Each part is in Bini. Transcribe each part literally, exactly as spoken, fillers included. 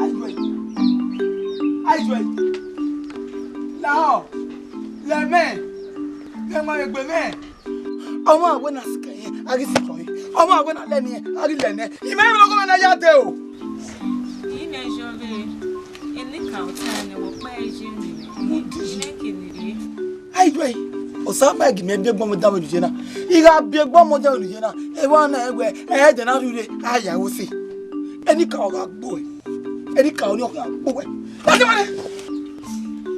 Aizọe, aizọe, lahọ, lẹ mẹ, lẹ mwa vbe egbe mwẹ. Ọmwa wẹ na sikẹ yẹn, a ghi sikẹ ọre. Ọmwa wẹ na lẹ nẹ, a ghi lẹ nẹ. I ma rẹn vbe ọghe mwẹ na ya dee o. I mẹ zọ vbe, enikaro ta nẹ, wẹ ọkpa ẹre ye unu mwẹ. I mẹ kene rre. Aizọe, Osa ma gi mẹ biẹ egbọn mẹ dan vbe unu ye na. I gha biẹ egbọn mẹ dan vbe unu ye na, evba na wẹ, ẹdẹ na rhirhe, a ya ẹvbo sẹ. Enikaro gha gbe uẹ. Enikaro ni ọ gha gbe uẹ. Ladian mwa nẹ.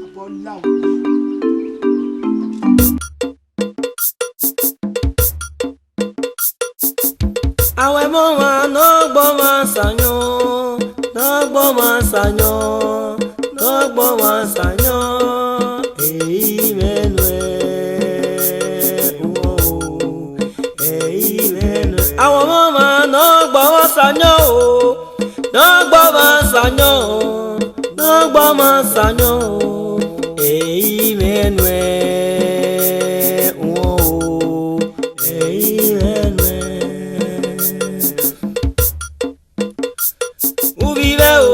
Abọ la uẹ. Awẹ mọ ọmwa ne ọ gbe ọmwa sẹ ayọn, ne ọ gbe ọmwa sẹ ayọn, ne ọ gbe ọmwa sẹ ayọn, ehe mwẹ nuẹn, uwọ o, ehe mwẹ nuẹn. Awẹ mọ ọmwa ne ọ gbe ọmwa sẹ ayọn o, ne ọ gbe ọmwa sẹ ayọn, ne ọ gbe ọmwa sẹ ayọn, ehe mwẹ nuẹn, uwọ o, ehe mwẹ nuẹn. Uvbi mwẹ o,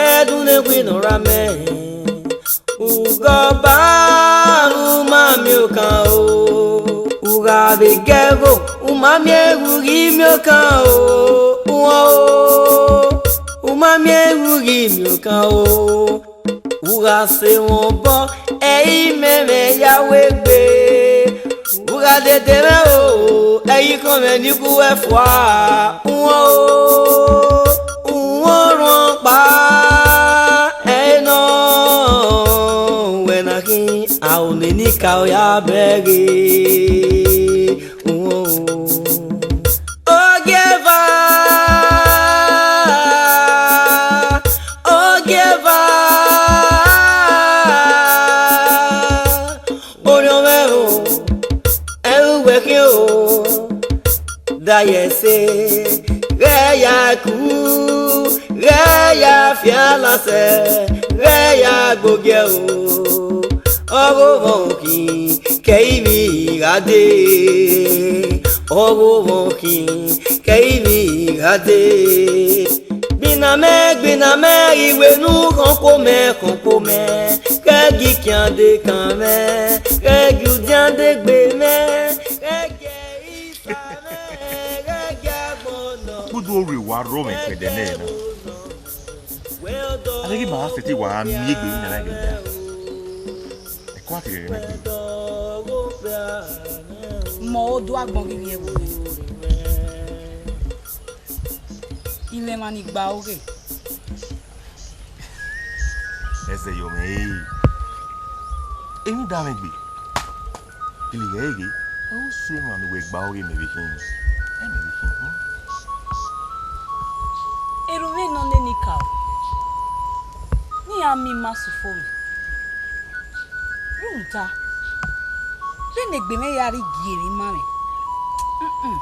ẹdun ne win nọ ra mẹ. Ugọba, u ma miẹn okan o. U gha vbe gẹ ẹvbo, u ma miẹn ẹvbo ghi miẹn okan o. Uwọ o, u ma miẹn ẹvbo ghi miẹn okan o. U gha sẹ emwa obọ, ẹ i mẹ mwẹ ya wegbe. U gha dede mwẹ o, ẹ i khọn mwẹ ni gu wẹ fua. Uwọ o, uwọ orhuọn ọkpa, ẹ i nọ wẹ na khin, a ò nene ka ya bẹghe. Uwọ o. Ogieva, ogieva, orhiọn mwẹ o, ẹ i ru wẹ khian o, da ye ẹse, ghẹ ya ku, ghẹ ya fian lasẹ, ghẹ ya gbogiẹ o, ọghe ovbọnkhin kẹ ivbi gha dee, ọghe ovbọnkhin kẹ ivbi gha dee. Gbinna mẹ, gbinna mẹ, iwẹ ne u khọn kpo mẹ, khọn kpo mẹ, kẹ gi kian de kan mwẹ, kẹ gi udian de gbe mwẹ, kẹ gi ẹre isa mwẹ, kẹ gi agbọn nọ. Udu orhu wa rrọọ mwẹ kpẹdẹ nẹ na. A deghẹ ma sẹtin wa miẹn egbe na na ghe ya. Ẹko a ti rhẹrẹ nẹ gbe. Mọ odu agbọn ghi vbiẹ vbe. Ilẹ̀ emwa ni gba oghe. Ẹzẹ yọ mwẹ, ee. Emwi da mwẹ gbe. Gele ghẹ ghe, ọ sẹ emwa ne uwẹ gba oghe mẹ vbe khin. Ẹ mẹ vbe khin, hmm? Erhunmwu nọ nene ka o. Ne iran miẹn ima sufo mwẹ. Rhunmwuda, vbene egbe mwẹ ya rhie gie emwi ima mwẹ. Mm-mm.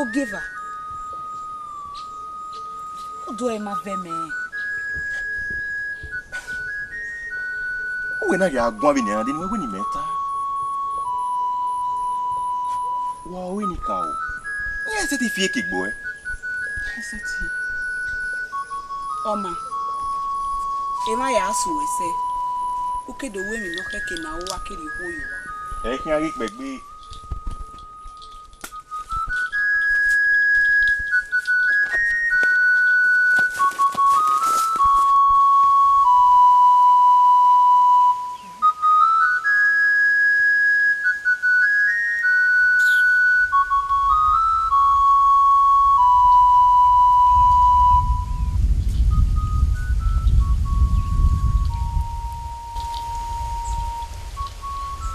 Ogieva, u do ẹre ma vẹ mẹ. Uwẹ na ya guan vbene iran dee ne uwẹ wẹ ne imẹ ta. Wa ru enikaro, iran sẹtin fi eke gbe uẹ. Iran sẹtin. Ọ ma, emwa ya sẹ uwẹ sẹ, u ke do ru emwi ne ọ khẹke ne a ru, a ke rhie okhuo ye uwa. Ẹ khian ghi kpẹgbe.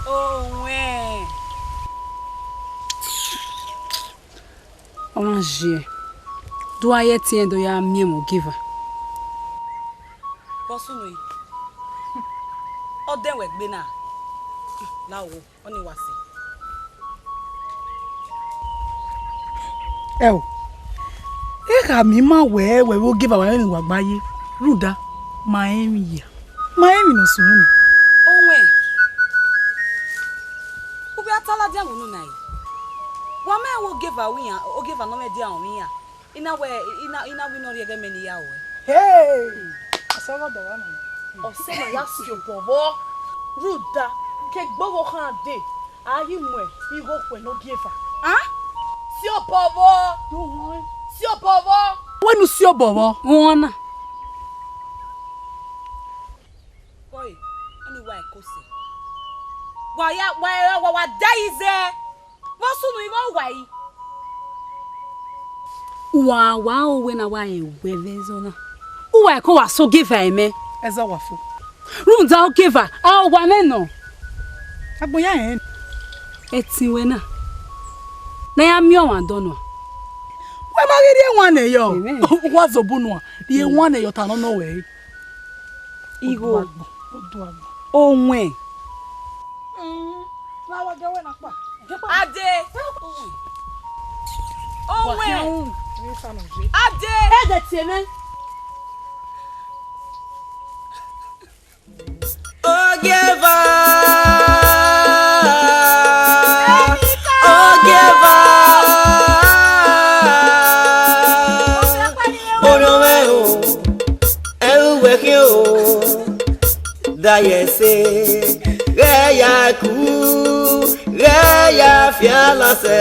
Owẹn. Ọ ma ziẹ, do a ye ẹtin do ya miẹn mwẹ ogieva. Vbọ sunu yi, ọ dẹn wẹ gbe na, la wo, ọnii wa sẹ. Ẹo, ekhami ma wẹ wẹ vbe ogieva wa mwẹ emwi wa gba ye, rhunmwuda ma rẹn emwi ya, ma rẹn emwi ne ọ sunu nẹ. Owẹn, u vbe a ta ladian vbe unu na re? Wa ma rẹn wẹ ogieva wẹ iran, ogieva ne ọ mwẹ dia rọnmwẹ iran. I na wẹ, I na, I na wẹ ne ọ rhie ẹghẹ mẹ ne I ya ruẹ. Hey! Ọsẹ ọghe ọdọ ọmwa nọ. Ọsẹ na ya si obọ vbọ, rhunmwuda, ke egbe ọvbokhan dee, a ghi mu igho khuẹ ne ogieva. A? Si obọ vbọ. Si obọ vbọ. Wẹ ne u si obọ vbọ? Wọn na. Boy, ọnii wa ẹko sẹ. Wa ya, wa, wa, wa da yi zẹ. Vbọ sunu, I vbe uwa yi. Uwa wa ro wẹ ne a wa rẹn wẹ vbe ẹzọ na. Uwa ẹko wa sẹ ogieva ẹmwẹ. Ẹzọ wa fo. Rhunmwuda ogieva, a wa mwẹ nọ. Agbọn ya rẹn. Ẹtin wẹ na, ne a ya miẹn ọmwa dọ nua. Wẹ ma ghi rhie wan nẹ yọ. Amen. Wa zobọ nua, rhie wan nẹ yọ ta nọ nọ wẹ. Igho. Oduagbọn, oduagbọn. Owẹn. Mm, la wa jẹ wẹ na kpa. Ade. Owẹn. Ade. Ede tie mwẹ. Ogieva, ogieva, orhiọn mwẹ o, ẹru wẹ khian o, da ye ẹse, ghẹ ya ku, ghẹ ya fian lasẹ,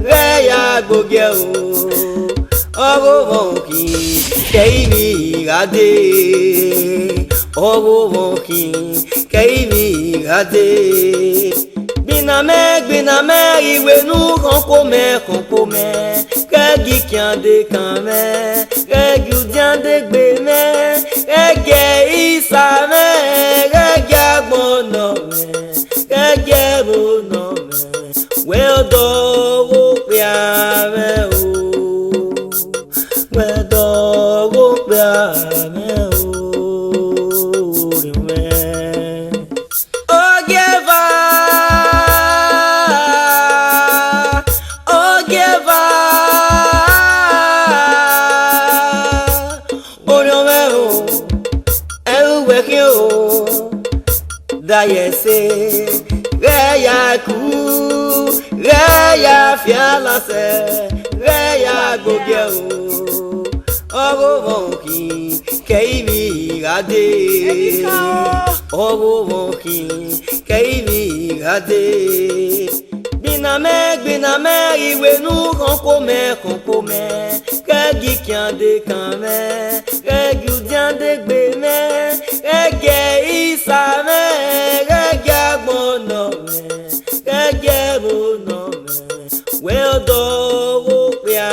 ghẹ ya gbogiẹ o. Ọghe ovbọnkhin kẹ ivbi gha dee, ọghe ovbọnkhin kẹ ivbi gha dee. Gbinna mẹ, gbinna mẹ, iwenu khọnko mẹ, khọnko mẹ, ghẹ gie ikian de kan mwẹ, ghẹ gie udian de gbe mwẹ, ghẹ gie isa mwẹ, ghẹ gie agbọn nọ mwẹ, ghẹ gie ẹvbo nọ mwẹ, wẹ ọdọ ọghe okpia mwẹ o. Wẹ dọghe okpia mwẹ o, orhiọn mwẹ. Ogieva, ogieva, orhiọn mwẹ o, ẹru wẹ khian o. Da ye ẹse, ghẹ ya ku, ghẹ ya fian lasẹ, ghẹ ya gbogiẹ o. Ọghe ovbọnkhin kẹ ivbi gha dee. Ọghe ovbọnkhin kẹ ivbi gha dee. Gbinna mẹ, gbinna mẹ, iwenu khọnko mẹ, khọnko mẹ, ghẹ gie ikian de kan mwẹ, ghẹ gie udian de gbe mwẹ, ghẹ gie isa mwẹ, ghẹ gie agbọn nọ mwẹ, ghẹ gie ẹvbo nọ mwẹ, wẹ ọdọ ọghe okpia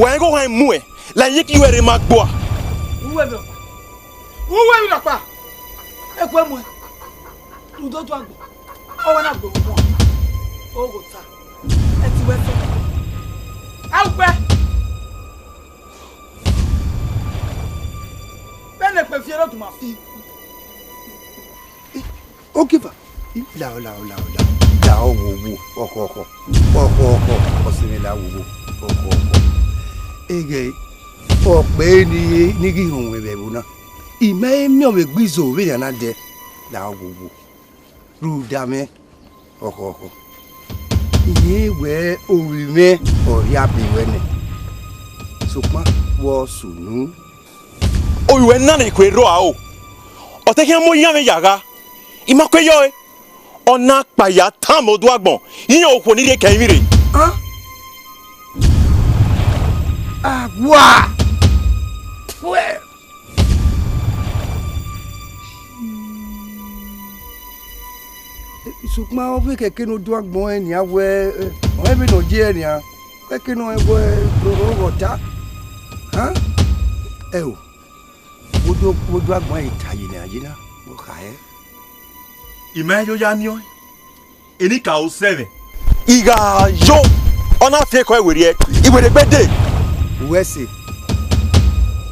Wa rẹn igho họn muẹn, la iyẹn ke iruẹre ma gboa. Uwẹ vbe ọkpa. Uwẹ vbe ọkpa. Eku muẹn. Udodo agbo. Ọ wẹ na gbe mu. Oghota. Ẹ ti wẹ fẹ. Aukpẹ. Vbene ekpe fi ere oduma fi. Ogieva, lao, lao, lao, lao, lao, wo, wo, ọkhọ, ọkhọ, ọkhọ, ọkhọ, ọsẹ mwẹ, lao, wo, wo, ọkhọ, ọkhọ. Eghẹ, ọ kpẹre ne I ghi họn ruẹ vbe ẹvbo na. I ma he miẹn ọmwa egbe izo vbene a na dẹ, lao, wo, wo. Rhunmwuda mwẹ, ọkhọ, ọkhọ. I rẹn wẹẹ ovbi mwẹ ọ rhie abe ruẹ nẹ, sokpan vbọ sunu? Ovbi ruẹ na ne I kue rrọọ aro, ọ te khian mu iran mwẹ ya gha, I ma kue yọ ẹre. Ọ na kpa ya tama oduagbọn, iran okhuo ni rhie ke ẹrinmwi rre. Awa! Sokpan ọ vbe khẹke ne oduagbọn ẹn nian wẹẹ, ọ rẹn vbene ọ ye ẹre nian, khẹke ne ọ rẹn wẹẹ, ọ ta. Ẹo, vbe oduagbọn ẹn ta ye nian ye na, ọ khare. I ma yo ya miẹn ọẹn. Enikaro sẹ mwẹ. I gha yo, ọ na fian ekọ werriẹ, I werriẹ gbe dee. Uwẹ ẹse.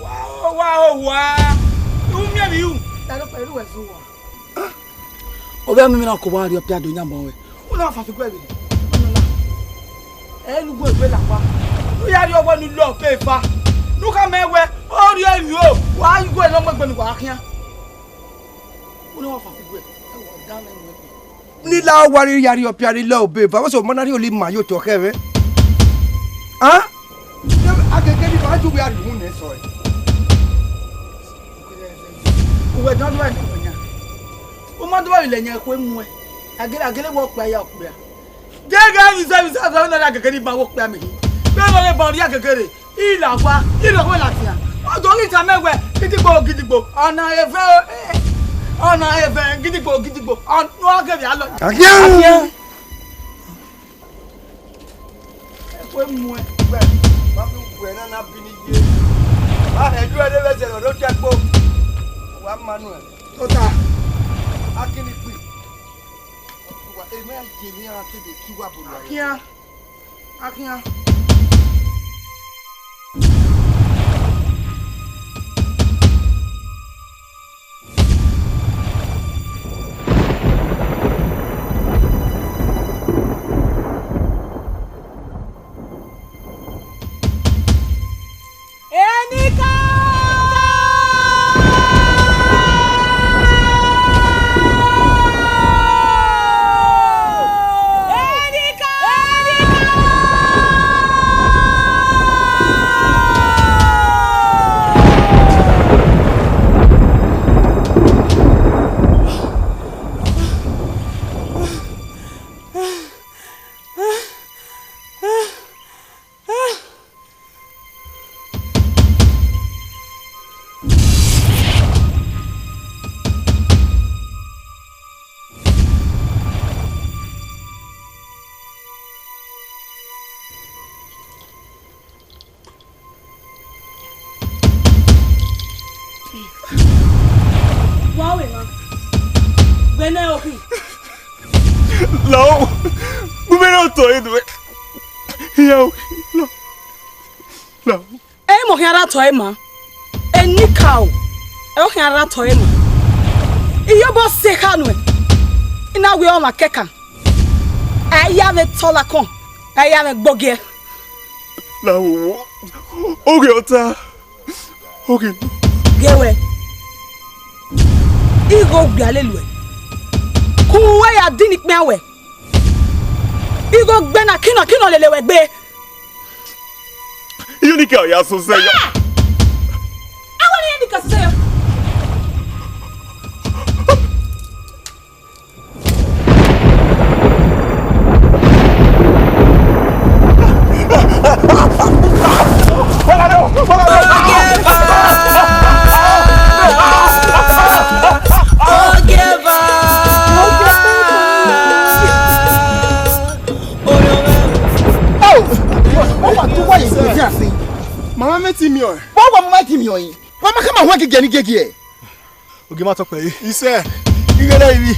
Wa, wa, wa. U miẹn emwi ru. Ta do kpẹre uwẹ zẹ uwa. Ovbi amimi na kobọ rhie ọpia do yan mọ wẹ. U na fa fi guẹ vbe. Ẹ ne u gu egbe la kpa. Ne u ya rhie ọwẹ ne u lọ be eva. Ne u khama wẹ, ọ rhie emwi o. Wa gu ẹre ne ọ mu egbe ne uwa khian. U na fa fi guẹ. Ẹ wọ dan nẹ. Ne I la owa rhie ya rhie ọpia rhie lẹ obọ eva, vbọsẹ ọ ma na rhie ole ima ye otọ khẹ mwẹ. A? Agege ni ma ju wẹ a rhie uhunmwu nẹ sẹ ọre. Uwẹ dọdua ẹmwẹ yan. U ma dọbọ vbe lẹ yan ekhue muẹn. A gele, a gele wẹ okpia ya okpia. Deghẹ emwi zẹ, emwi zẹ, zẹ, na rhie agege ni ba wẹ okpia mẹ. Vbene ọ ghe ba ọ rhie agege rre. I la owa, I rhie owa ladian. Ọ do ghi tama wẹ, gidigbo, gidigbo, ọna evẹ, ọna evẹ, gidigbo, gidigbo, ọna ọ ghe vbe alọ. Agiẹn! Agiẹn! Ekhue muẹn. Wẹ, wa fi uwẹ na na bi ni ye. Wa hẹ ju ẹre vbe ẹzẹ ne ọ do jẹ kpo. Wa ma nuẹn. Tota. Akini gbi. Wa, emẹ a ye emwi a te de ki wa bolo. Agiẹn. Agiẹn. Enikaro! Enikaro! Wa wẹ emwa. Gbẹnnẹ okhin. Lao, gu mwẹ ne otọ ẹre nuẹ. Iya okhin, lao, lao. Ẹ i mọ khian rhan otọ ẹre ma. Enikaro, ẹ i khian rhan otọ ẹre ma. Iyobọ sẹ ekha nuẹn. I na wẹ ọmwa kẹkan. A i ya mwẹ tọlakọn, a i ya mwẹ gbogiẹ. Lao, oghe ọta. Oghe. Gie wẹ. Igho gbe a lele uẹ. Ku wẹ ya din ikpian wẹ. Igho gbe na kinọ kinọ lele wẹ gbe. Iye ni ka ya sosẹ yọ. Ah! Awa ni ya ni ka sosẹ yọ. Mẹ ti miẹn ọẹn. Wa wa ma ti miẹn ọẹn. Wa ma khama huẹn gigie ni gigie. Ogiema tọkpẹ re. Isẹ, ighele ivbi,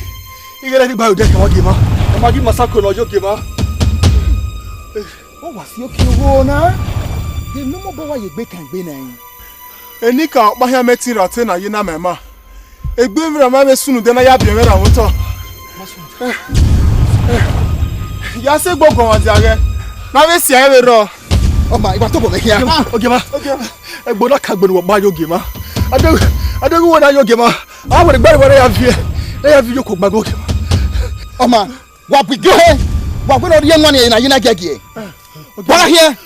ighele ni gba odẹ kẹ wa Ogiema. Ọ ma gi Masako nọ ye Ogiema. Ọ wa si oki ogho na. Emọ mobọ wa ye egbe kan egbe na yin. Enikaro ọkpa khian mẹ te ra ọte na ye na ma ima. Egbe mwẹ ma vbe sunu de na ya biẹ mwẹ ra vbe otọ. Ya sẹ egbe ọguọmwadia ghẹ, na vbe sia ẹvbe rrọọ. Ọ ma, I wa tobọ mwẹ khian. Ogiema, Ogiema. Egbe na ka gbe ne uwa gba ye Ogiema. Adeghe, adeghe uwa na ye Ogiema. A wẹrẹ gba ne uwa na ya viẹ, na ya viẹ ye okhuo gba gbe Ogiema. Ọ ma, wa bu igie ọhẹ, wa wẹ ne ọ rhie emwa ni na ye na giagie. Wa gha khian.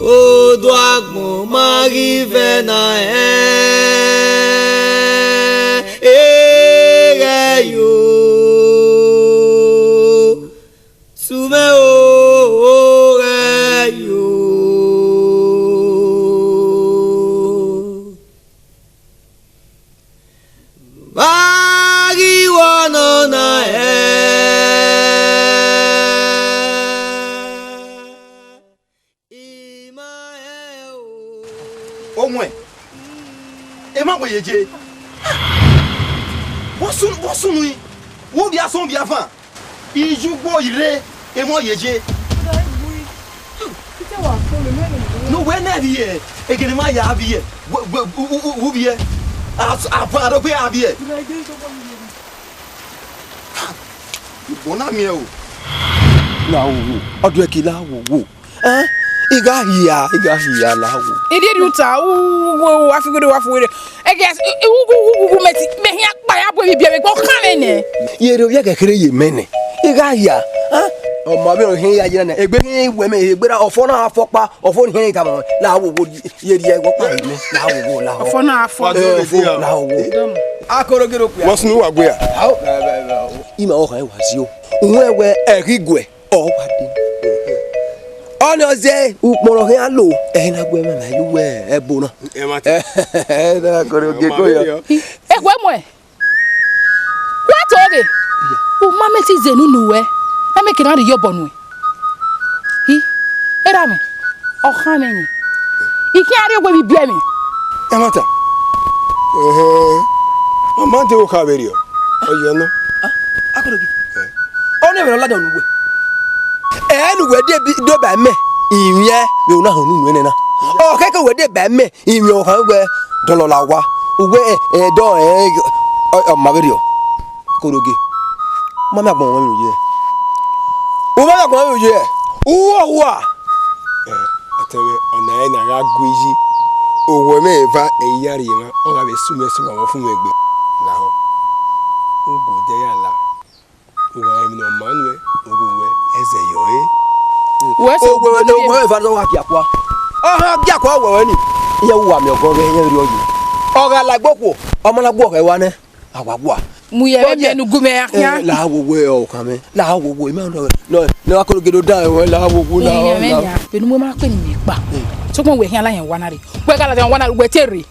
Oduagbọn ma ghi vẹ na ẹn, eghẹ yo, sumẹ o, ghẹ yo. Vbe a ghi wẹ ọnọna ẹn, I ma hẹn o. Owẹn, emwa wẹ ye je. Vbọ sunu, vbọ sunu i? Wo vbe a sọn vbe a van? Iyugbo ire, emwa ye je. Ne uwẹ nẹ vbiẹ, egele ma ya vbiẹ, wẹ, wẹ, u, u, u, u vbiẹ. A, a, a rhọkpa a vbiẹ. Ibọ na miẹn o. La wo wo, ọdọ ẹki la wo wo. Ẹn, I gha hia, I gha hia la wo. Irhiẹrhie uta, u, u, u, u, wa fi were, wa fi were. Ẹgẹ, u, u, mẹ ti, mẹ hian kpa ya bu emwi biẹ vbe egbe ọkhan mwẹ nẹ. Ye rhie ovbi ẹghẹ kherhe ye mẹ nẹ. I gha hia, ẹn? Ọ ma vbe ọnrẹn ya ye na nẹ, egbe hin wẹ mẹ, egbe ra, ọfọ na fọ kpa, ọfọ ni hẹn tama, la wo wo, ye rhie ẹghẹ ọkpa ye mẹ, la wo wo, la wo. Ọfọ na fọ. Ẹ, ọfọ, la wo wo. Akorogo okpia. Wa sunu wa gbe ya. Ao. Ima ọkhan wa zio. Uwẹ wẹ ẹghiguẹ. Ọ wa dee. Ọnii ọ zẹ ukpọn ne ọ khian lo, ẹre na gu ẹmwẹ na ye uwu ẹbo na. Ẹ ma ta. Ẹ na kọrọ ogie ko yọ. Ẹ, wẹ muẹn. Wa to ghe. U ma mẹ te zẹ unu nuẹn. A mẹ ke na rhie iyobọ nuẹn. I, erha mwẹ, ọkhan mwẹ yin. I khian rhie owe vbe ibiẹ mwẹ. Ẹ ma ta. Ẹhẹn. Ọ ma deghẹ okha vberriọ, ọ yọ nọ. Akorogi. Ọnii vbe ne ọ ladian ne uwẹ. Ẹ ne uwẹ de bi, do ba mẹ, I wiẹn vbe una họn unu nena. Ọ khẹke uwẹ de ba mẹ, I wiẹn okhan wẹ dọlọ la owa. Uwẹ, ẹ, ẹ, dọ, ẹ, ọ, ọ ma vberriọ. Akorogi. U ma miẹn agbọn mwẹ vbe unu ye. U ma miẹn agbọn mwẹ vbe unu ye. Uwa, uwa. Ẹ, ọtẹn mwẹ, ọna ẹre ne a gha gu iyi. Owẹ mwẹ eva, ẹ i ya rhie emwa, ọ gha vbe sẹ mwẹ sẹ uwa vbe ọfumwẹ egbe. Lahọ. U gu odẹ ya la. U gha rẹn emwi ne ọ maa nuẹn, u gu wẹ ẹzẹ yọ ẹre. Wẹ sẹ owẹ, owẹ eva ne ọ gha gie akua. Ọ gha gie akua wẹ wẹ ni. Iran uwa miẹn ọgọ ghẹ, iran rhie ọye. Ọ gha la egbe okhuo, ọ ma na gu ọghẹ rua nẹ. A wa gua. Mu ye ẹmwẹ ne u gu mwẹ khian. La wo wo ọkhan mwẹ. La wo wo, ima nọ, nọ, nọ, Akorogi do da ẹre, la wo wo, la wo. Vbene u ma kpe ne imẹ kpa. Sokpan wẹ khian la yẹn wa na rre. Wẹ gha la yẹn wa na rre, wẹ te rre.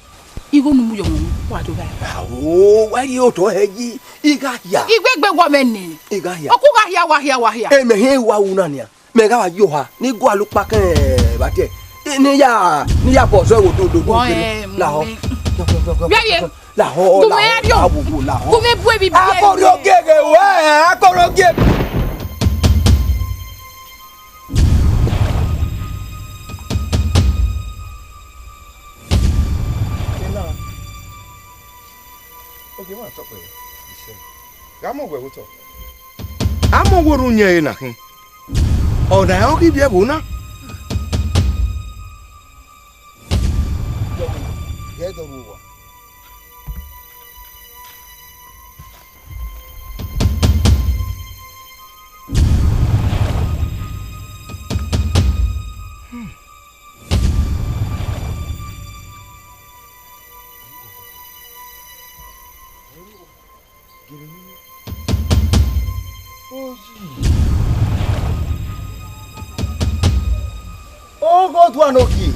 Igho ne u mu ye ọmọ mwẹ, wa do gha. Awo, wa rhie otọ hẹ yi, I gha hia. Igbe egbe wọ mwẹ nẹ. I gha hia. Ọkụ gha hia, wa hia, wa hia. Emẹ hia wa wu na nia. Mẹ gha wa yo oha, ne I gualọ ukpakẹn vbe adẹ. Ne I ya, ne I ya bọ ọzọ ẹvbo do, do, do, Wọ, do, eh, lahọ. Vbe ye? Lahọ, Gu mẹ lahọ, ya rrio. Lahọ, lahọ. Gu mẹ bu ebi biẹ. Akorogie ghe wẹ, Akorogie. Ogie mwa tọ kpẹre, isẹ. Gha mọ wẹ vbe otọ. A mọ wẹ orhunmwu yẹn ẹre na khin. Ọna ọ ghi viẹ ẹvbo na. Ghẹ dọ ru owa. Oghodua ne ogie,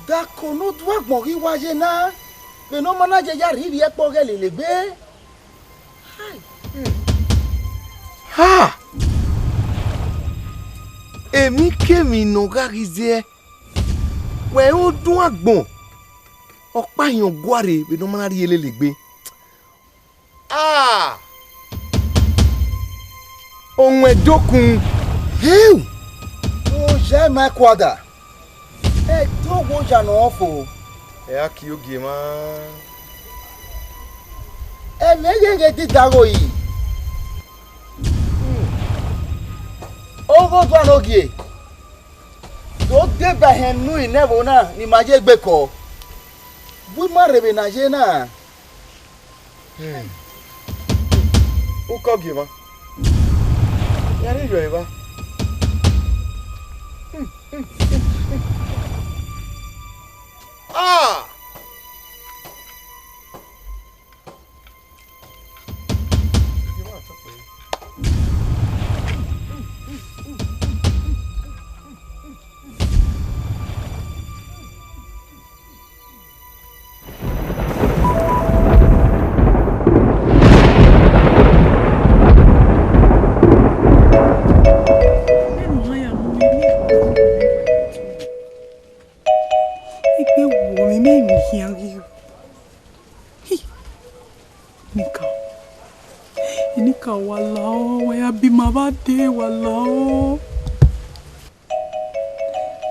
dako ne oduagbọn ghi wa ye na, vbene ọ ma na ye ya rhirhi ẹkpo ghẹ lele egbe. Ha! Emwikemwi ne ọ gha ghi zẹ, wẹ i re oduagbọn, ọkpa hin ọ guarre vbene ọ ma na rhie lele egbe. Ah! Owẹn dokun. Heu! Oya ima ẹkuada. Ẹdẹ owa oya ne ọ fo. Ẹ a ki ogie mwa. Ẹmwẹ gheghe didagho yi. Oghodua ne ogie. Do deba ehẹn unu nẹ ẹvbo na ne ima ye egbe kọ. Bu ima rre vbe na ye na. Ukọ gie mwa. Iran ni yọ evba. Ah! Egbe wọ mwẹ, mẹ emwi khian ghi ru. Hi. Nika. Nika, wa lao, wa ya bi ima vbe adẹ, wa lao.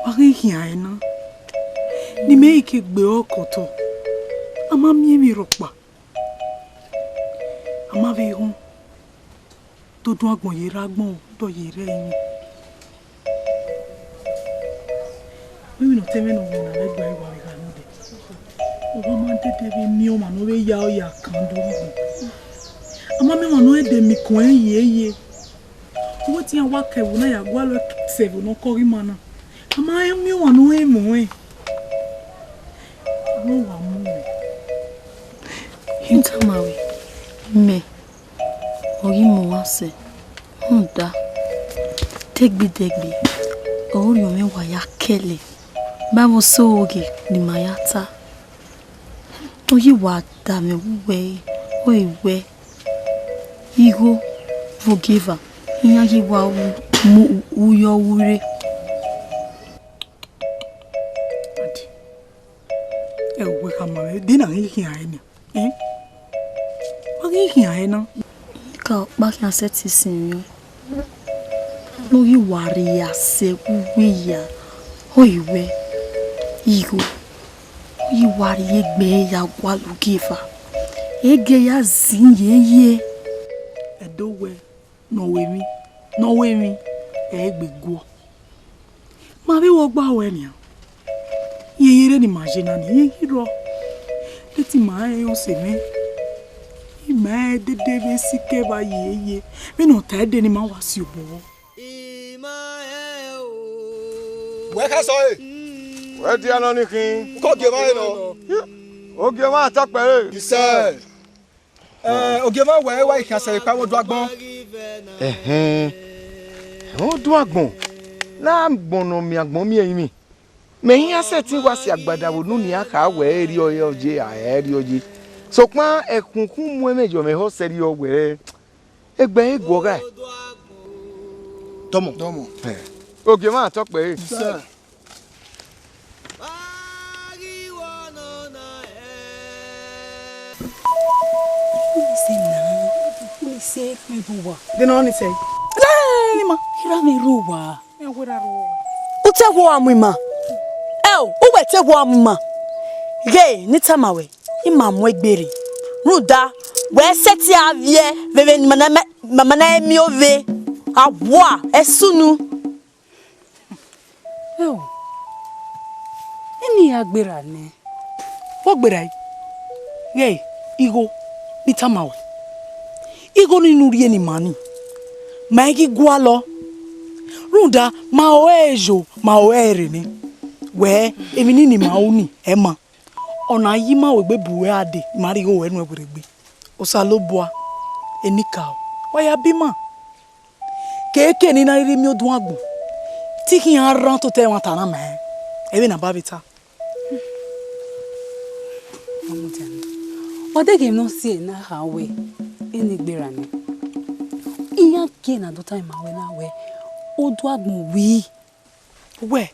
Wa ghi khian ẹre na. Ne imẹ i ke gbe ọkọtọ, a ma miẹn emwi rhọkpa. A ma vbe họn. Doduagbọn ye rre agbọn, dọ ye rre ẹrinmwi. Vbene ọ te mwẹ ne ọ wẹ na vbe gbe ẹre wa vbe gha nodẹ. Ọ wa ma dede vbe miẹn ọmwa ne ọ vbe ya ọ ya kan do agbọn. A ma miẹn ọmwa ne ọ dede miẹn ikun ẹre ye ye. Uwẹ te iran wa ke ẹvbo na ya gualọ sẹ ẹvbo ne ọ kọ ghi ima na. A ma rẹn miẹn ọmwa ne ọ rẹn mwẹ ọnrẹn. Wẹ wa mu mwẹ. I tama ruẹ, mẹ, ọ ghi mu uwa sẹ, rhunmwuda, dẹgbe dẹgbe, ọ rhiọn mwẹ wa ya kẹlẹ, ba vbe osẹ ohoghe ne ima ya ta. Ọ ye wa da mwẹ vbe uwẹ, ọ re wẹ, igho vbe ogieva, iran ghi wa mu uyọ ru rre. Ẹ wẹ khama mwẹ De na ghi khian ẹre nian? Ẹn? Wa ghi khian ẹre na. Ka ọkpa khian sẹtin sinmwi ọẹn. Ne u ghi wa rhie asẹ uwu ya, ọ i wẹ, igho, u ghi wa rhie egbe ya gualọ Ogieva. Ege ya zin yeye. Ẹdẹ wẹ ne ọ ru emwi, ne ọ ru emwi, ẹ i gbe guọ. Ma vbe vbe ọgba ruẹ nian. Irẹn yerre ne ima ye na ni, irẹn ghi rrọọ. Leti ima rẹn ọse mwẹ. Ima rẹn dede vbe sikẹ vba yeye. Vbene ọ ta ẹdẹ ne ima wa si obọ. Wẹ khasẹ ọre. Wẹ dia nọ ni khin. Ke ogie mwa re nọ. Ogie mwa tọkpẹre. Isẹ. Eh, ogie mwa wẹ wa i khian sẹ vbe ekpa vbe odu agbọn. Ẹhẹn. Odu agbọn. Na agbọn ne ọ miẹn agbọn miẹn emwi. Mẹ iran sẹtin wa si agbada vbe unu nian kha wẹ erriọ ye, a erriọ ye. Sokpan ẹkhunkhu mu ẹmwẹ yọ mwẹ hẹ ọsẹ rriọ wẹ egbe ẹre guọghae. Dọmọ. Dọmọ. Ogie mwa tọkpẹre. Sir. De nọ ni sẹ? Lẹ ima. Ira mwẹ rre owa. U te wo a mu ima. Ẹo, u wẹ te wo a mu ima. Ghe ne I tama wẹ, ima mu egbe rre. Rhunmwuda, wẹ sẹtin a viẹ vbe emwi ne ima na miẹn ove. A wa ẹsunu. Ẹo, eni ya gberra nẹ. Vbọ gberra ẹe? Ghẹ igho ne I tama ruẹ. Igho nii ne u rhie ne ima nii, ma i ghi gualọ. Rhunmwuda ma ho ẹre yo, ma ho ẹre rre nẹ. Wẹ emwi nii ne ima ru nii, ẹ ma. Ọ na yi ima ru egbe bu ruẹ a dee, ima rhie igho ruẹ nuẹn werriegbe. Osanobua, enikaro, wa ya biẹ ima. Keke ne I na rhirhi miẹn oduagbọn, te I khian rran tota ẹmwata na ma rẹn, ẹ i vbe ne a ba vbe ta. Wa deghẹ emwi ne ọ si ẹre na kha wẹ, eni gberra nẹ. Iran gie ne a do tama ima wẹ na wẹ, oduagbọn wi. Wẹ.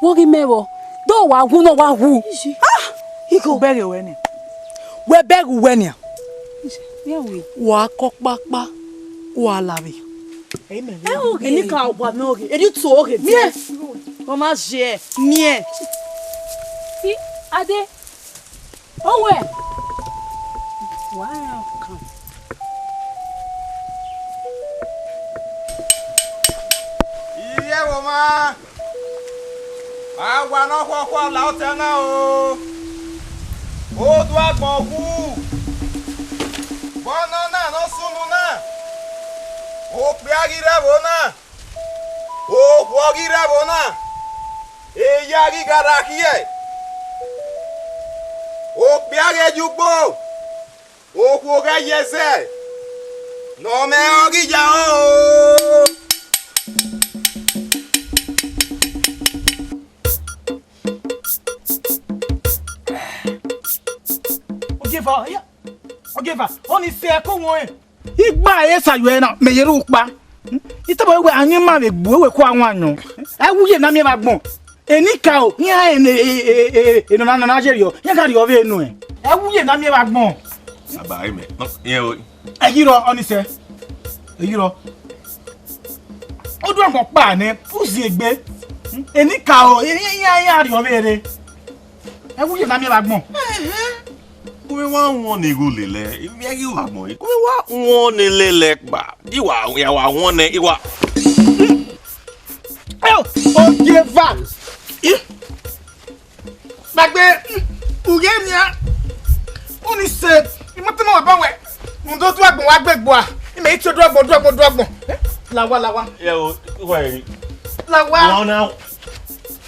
Wẹ ghi mẹ vbọ, do wa wu ne ọ wa wu. Ah! Igho. Bẹghe ruẹ nian. Wẹ bẹghe uwẹ nian. Wa kọ kpakpa, wa lavbe. Eni ka wa mẹ oghe, eni tu oghe miẹn. Ọ ma je miẹn. Ade. Owẹ. Wa rẹn ọkan. Iye ẹvbo ma, a wa ne ọkhuọkhua la otọ na o. Oduagbọn wu, vbe ọnọna ne ọ sunu na, okpia ghi rre ẹvbo na, okhuo ghi rre ẹvbo na, eya ghi gha rra khiẹ, okpia ghẹ ye ugbo, okhuo ghẹ ye ẹzẹ, ne ọ mwẹ ọ ghi ya rẹn o. Ogieva, ya, Ogieva, ọni sẹ ẹko wọn rẹn. Igba ẹre sa yọ ẹre na, mẹ yerre ukpa. I tama wẹ a yin ima vbe egbe uwẹ ku a wan yọn. Ẹ wu ye ne a miẹn vbe agbọn. Enikaro, iran ene, e, e, e, e, nọ na, nọ na ye rriọ, iran ka rriọ vbe enu ẹn. Ẹ wu ye ne a miẹn vbe agbọn. Baba, amen. No, yeah, o. Ẹ ghi rrọọ, ọni sẹ. Ẹ ghi rrọọ. Oduagbọn kpa nẹ, u ziengbe. Enikaro, iran, iran, iran rriọ vbe rre. Ẹ wu ye ne a miẹn vbe agbọn. Ku mwẹ wa wọn ne igho lele, ivbi ẹghi wa gbọn. Ku mwẹ wa wọn ne lele kpa. Iwa, ya wa wọn ne, iwa. Eo, Ogieva. I, gbagbe, u ghe nian. Ọni sẹ, I ma tama wa ba wẹ. Mu do du agbọn wa gbe gbua. I mẹ i tie oduagbọn, oduagbọn, oduagbọn. Eh, la owa, la owa. Ẹ o, wa eri. La owa. Wọn na.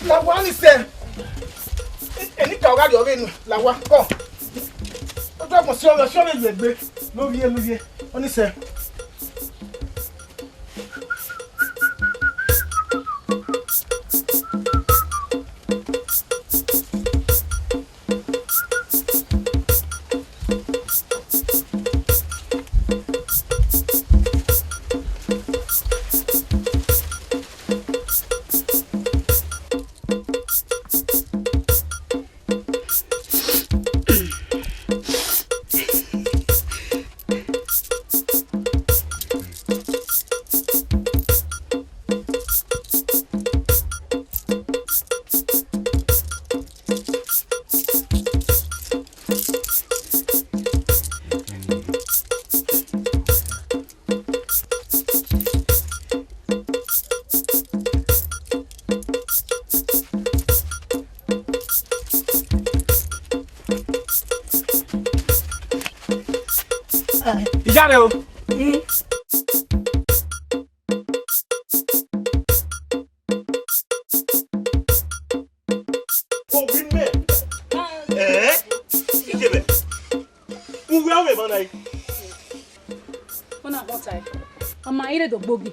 La owa, ọni sẹ. Enikaro gha rriọ vbe enu, la owa, kọ. Oduagbọn si ọvbe, si ọvbe ye egbe. Lovbiẹ, lovbiẹ. Ọni sẹ. Iyare o. Mm. Owi mẹ. Eh? Ike mẹ. Uwe awẹ ma na yi. Ọna họta ẹ. Ọ ma ire do gbogi.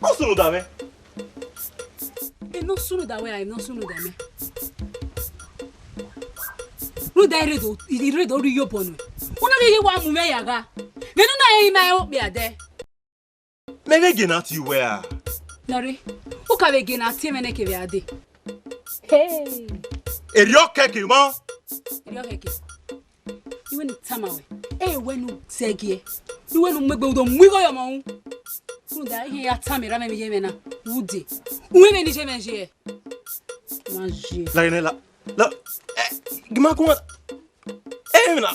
Ọ sunu da mwẹ. Eno sunu da wẹ, eno sunu da mẹ. Rhunmwuda I rre do, I rre do rhie iyobọ nuẹn. Una vbe ye wa mu mwẹ ya gha. Vbene una rẹn ima rẹn okpia dẹ. Mẹ vbe gie na tie uwẹ a? Nọre, u ka vbe gie na tie mwẹ nẹ kevbe a dee. Hey! Erriọ kẹke mọ. Erriọ kẹke. I wẹ ne I tama ruẹ, ẹ i wẹ ne u zẹgiẹ, I wẹ ne u mu egbe, u do mu igho ye ọmọ ru. Rhunmwuda, I khian ya tama erha mwẹ vbe iye mwẹ na, u dee. U wẹ vbene I ye mwẹ ye. Ma ye. La, la, la, la, eh, gie ima gu uwa. Eh, na.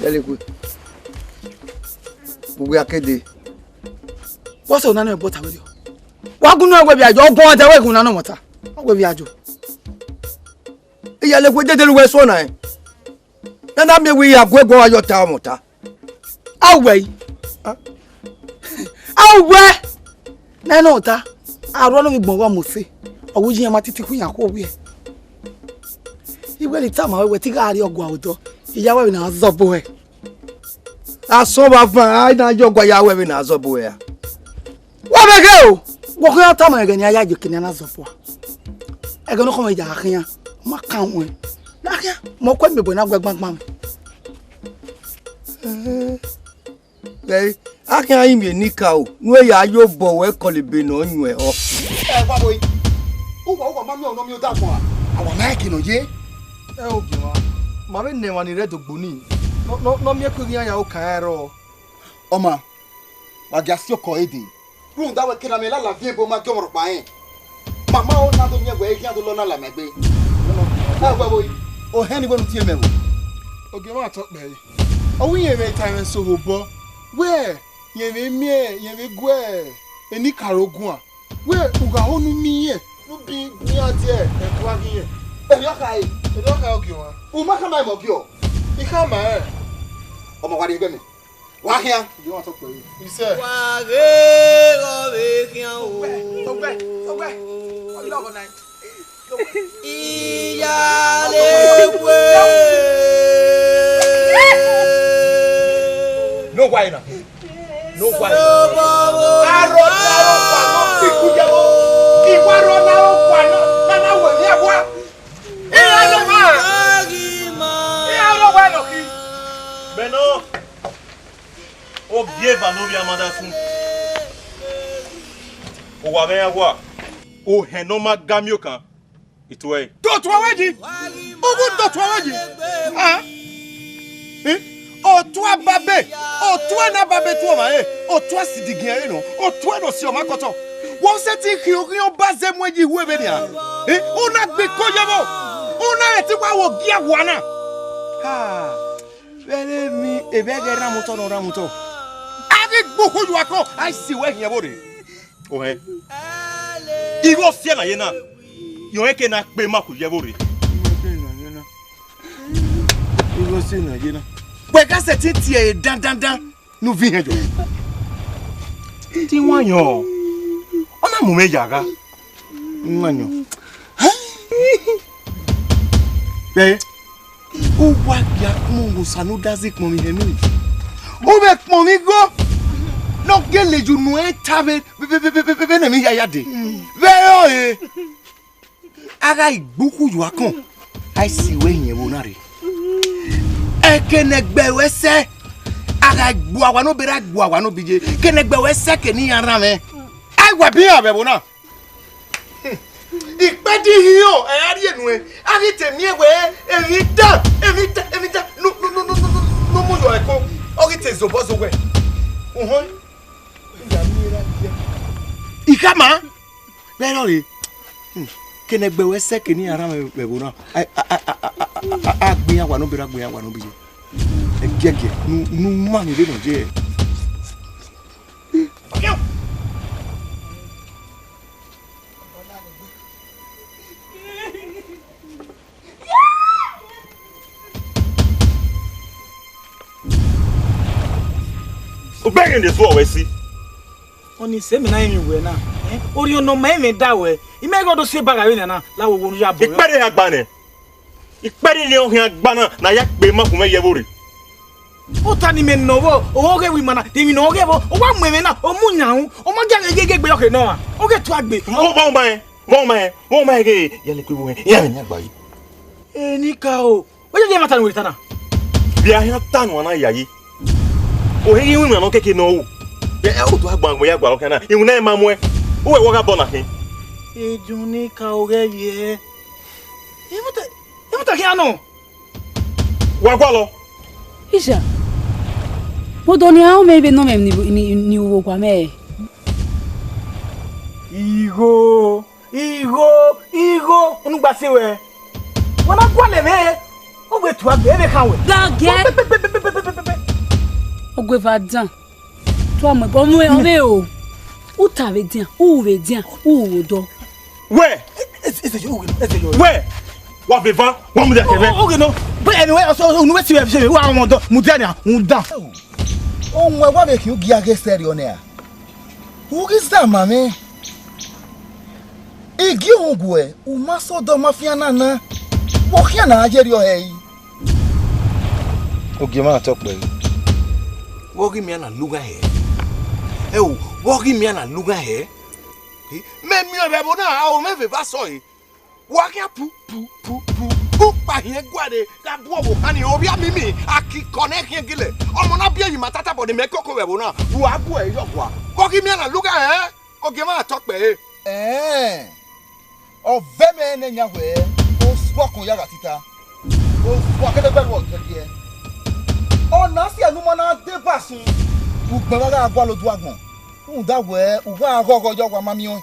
Ẹlẹkue, uwẹ a ke dee. What's your name, but I will. Wa gu nu ẹwe vbe ajo, ọgbọn ẹdẹ wẹ gun na nọ mọta. Ẹwe vbe ajo. Iyalekhue dede lu wẹ suọ na. Na na miẹn wẹ I ya gu ẹguae ya ọta ọmọta. A wẹ i. A wẹ. Na nọ ọta. Arua nọ vbe gbọn gha mose. Ọ wẹ iye iran ma titi khu iran khuo wiẹ. I wẹ ne I tama ruẹ, wẹ te I gha rrie ọgua odọ. I ya wẹ vbene a zọbọ ruẹ. Asọn vbe avan, a na ye ọgua ya wẹ vbene a zọbọ ruẹ ra. Wa vbe ghe o, wẹ khian tama ẹghẹ ne a ya ye eke ne a na zọbọ a. Ẹghẹ ne ọ khọn mwẹ ya khian, ọ ma kan ruẹn. Na khian, mẹ ọ ku ẹmwẹ ebo na gu ẹgbangban mwẹ. Ẹ, a khian rinmwian enikaro, ne u ya ye obọ ruẹ kọlọ ebe ne ọ yuẹn họ. Ẹ, wa vbo yi? Uwa, uwa ma miẹn ọnọ miẹn odaro a? A wa ma ẹki nọ ye. Ẹ, Ogiemwa, ma vbe nẹ emwa ni rre ẹdogbo nii, nọ, nọ, nọ miẹn ẹko eghian ya okan ẹre rrọọ. Ọ maan, wa gia si ọkọ ẹre dee. Rhunmwuda wẹ kere amẹ lala viẹn ebo ma gie ọmwa rhọkpa rẹn. Mama o na do miẹn wẹ eghian do lọ na la mẹ egbe. Ẹ wẹ vbo yi? Ohẹn ni wẹ ne u tie mẹ vbo? Ogiemwa tọ kpẹre. Ọ wẹ irẹn mwẹ ta mwẹ sẹ obọ. Wẹ, irẹn mwẹ miẹn, irẹn mwẹ gu enikaro guan. Wẹ, u gha ho ne u miẹn irẹn, ne u bi iran tie ẹguae ghi irẹn. Erriọ kha ẹre. Erriọ kha ẹre Ogiemwa. U ma khama ẹmwẹ ọgiọ? I khama ẹn. Ọmọ wa rrie ẹgbẹe mẹ. Wa khian. Ogiemwa tọ kpẹre. Isẹ. Wa ghe ghe ọ vbe khian o. Tọgbẹ, tọgbẹ, tọgbẹ. Ọ lọghọ na. Iyalekhue. No wa ena. No wa ena. Arọ na ro pa no piku ye wo. Iwa rọ na ro pa no, na na wẹ ni awa. Iran lọ ma. Iran lọ wa nọ ki. Bẹnọ. Ogieva ne ovbi amadasun. Owa mwẹ iran wa. Ohẹn ne ọ ma ga miẹn okan. Ituẹ. Dotua wẹ yi. Uwu dotua wẹ yi. Ah. Eh? Otua babe. Otua na babe tuẹ ọmwa re. Otua sidigiẹn re nọ. Otua nọ si ọmwa kọtọ. Wẹ sẹtin khian oghian ọba zẹ mu yi hu vbe nian. Eh? Una gbe iko ye vbo? Una rẹn te wa wo gie awa na. Ha. Vbe ẹre emwi, evbi ẹghẹ rhan mu otọ ne ọ rhan mu otọ. A ghi gbe ukhu yu akọn, a i si wẹ hiẹn vbo rre. Ohẹn. Igho siẹ na ye na, irẹn ke na kpe ma ku ye vbo rre. Igho siẹ na ye na. Wẹ gha sẹtin tie ẹre dandandan ne u viọ ihẹn yọ. Te I wanniẹn, ọ na mu mwẹ ya gha. N wanniẹn. Ẹ, u wa gia kpọnmwẹ Osa ne u da zẹ ikpọnmwẹ ihẹn nii. U vbe kpọnmwẹ igho ne ọ gele ye unu ẹn ta vbe, vbe, vbe ne emwi hia ya dee. Vbe ẹre ọre, a gha gbe ukhu yu akọn, a i si wẹ hiẹn vbo na rre. Ẹke ne ẹgbẹ ruẹ sẹ, a gha gbu awa ne obọ erha gbu awa ne obọ iye, ẹke ne ẹgbẹ ruẹ sẹ ke ne iran rhan mwẹ. A i wa bi iran vbe ẹvbo na. Ikpẹdẹ ihiọn ẹ ra rhie nuẹn, a ghi te miẹn wẹ emwi dan, emwi dan, emwi dan, ne u mu yọ ẹko, ọ ghi te zobọ zowẹ. Uhọn. I khama, vbe ẹre ọre, hmm, ke ne ẹgbẹ ruẹ sẹ ke ne iran rhan mwẹ vbe ẹvbo na, a, a, a gbe iran wa ne obọ erha, gbe iran wa ne obọ iye. Ẹgiẹgiẹ, ne u, ne u ma emwi vbene ọ ye. Bẹghe ne esu ọwẹ si. Ọni sẹ mẹ na emwi wẹ na. Eh, orhiọn ne ọ ma emwi da wẹ. I mẹ ghe ọ do si eba gha vbe nana, la wo wo ya bọ. Ikpẹdẹ ya gba nẹ. Ikpẹdẹ ne ọ khian gba na, ne a ya kpe ma kun mwẹ ye ẹvbo rre. Ota ni mẹ nọ vbọ, ọ ghe wẹ ima na, de emwi ne ọ ghe vbọ, ọ wa mu ẹmwẹ na, ọ mu yan ru, ọ ma gia ghe ghe gbe ọkhe nọ a, ọ ghe tua gbe. Vbọ ma rẹn, vbọ ma rẹn, vbọ ma rẹn ghe, ya lẹ kue vbe ohẹn, iran rẹn yan gba yi. Enikaro, wẹ ya ye ẹmwata ne uwẹ ta na. Vbe a khian ta ne uwa na yayi. Ohe ghi winna nọ keke ne ọ ru. Ẹ, ẹ, u do agbọn agbọn ya gualọ khian na, iwinna ẹre ma muẹn. Uwẹ wẹ ọ gha bọ na khin. Ejunika, ọ ghẹ vbiẹ. Emwata, emwata khian nọ. Wa gualọ. Isha, vbe odọ ne a ru mwẹ vbe nọ mwẹ ni, ni, ni u vbe owa mwẹ? Igho. Igho, igho, unu gba se wẹ. Wa na gualọ mwẹ, u gbe tua gbe, ẹ vbe khan wẹ. Gha giẹ. Pe, pe, pe. Ọ gu eva dan. Tua mu ẹbọ mu ẹre o. U ta vbe dian, u vbe dian, u vbe odọ. Wẹ! Ẹ, ẹ, ẹ, ẹ, ẹ, ẹ, ẹ, wẹ! Wa vbe eva, wa mudia kevbe. O, o, oge nọ. Bẹ ẹmwẹ wẹ, ọsọ, unu wẹ si wẹ, wa mu odọ, mudia nia, mudia. Ohun ẹwa vbe khian u gia ghe sẹrriọ nẹ ra? U ghi zama mwẹ. I gie uhunmwu guẹ, u ma sẹ ọdọ ma fian na na, vbe ọ khian na ye erriọ hẹ i? Ogiemwa tọ kpẹre. Vbe ọ ghi miẹn na lughan hẹ? Ẹo, vbe ọ ghi miẹn na lughan hẹ? Mẹ miẹn vbe ẹvbo na, a ho mwẹ vbe eva sọe. Wa khian pu, pu, pu, pu, pu kpa hiẹn guare gha bu ọvbokhan ni, ovbi amimi, akikọ ne khian gilẹ. Ọmọ na biẹ yi ima tatabọ ne imẹ koko vbe ẹvbo na, wa gu ẹre yọ gua. Vbe ọ ghi miẹn na lughan hẹ? Ogiemwa tọ kpẹre. Ẹẹn, ọ vẹ mẹ ne yan wẹ, osuakon ya gha tita, osuakenegbẹru ọ tẹgiẹ. Ọna si ẹnuma na deba sun, ugbẹn mwa gha gualọ odu agbọn, rhunmwuda wẹ u gha ghọghọ yọ, wa ma miẹn ọẹn.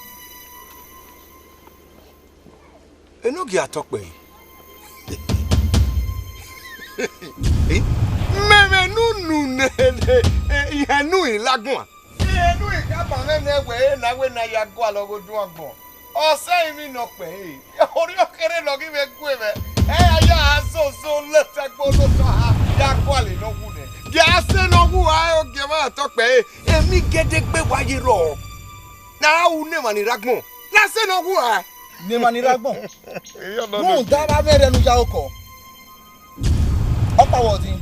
Enogie atọkpẹ. Mẹmẹ ne unu ne, ne, ne, ihẹn nu i laguan. Ihẹn nu i khama mwẹ nẹ wẹ, ena wẹ ne a ya gualọ ghe oduagbọn. Ọ sẹ emwi ne ọ kpẹ ẹre. Orhiọn kherhe ne ọ ghi vbe gue mwẹ. Ẹ ya ya zozo lẹtẹgbe olotọ ha ya gualọ ne ọ wu nẹ. Gie a sẹ ne ọ wu a, ogie mwa atọkpẹ ẹre. Emwi gedegbe wa ye rrọọ. Ne a ru ne emwa ni rre agbọn. Na sẹ ne ọ wu a. Ne emwa ni rre agbọn. Rhunmwuda vbe avbe ẹrrẹ ne u ya okọ. Ọkpa wẹ ọdin,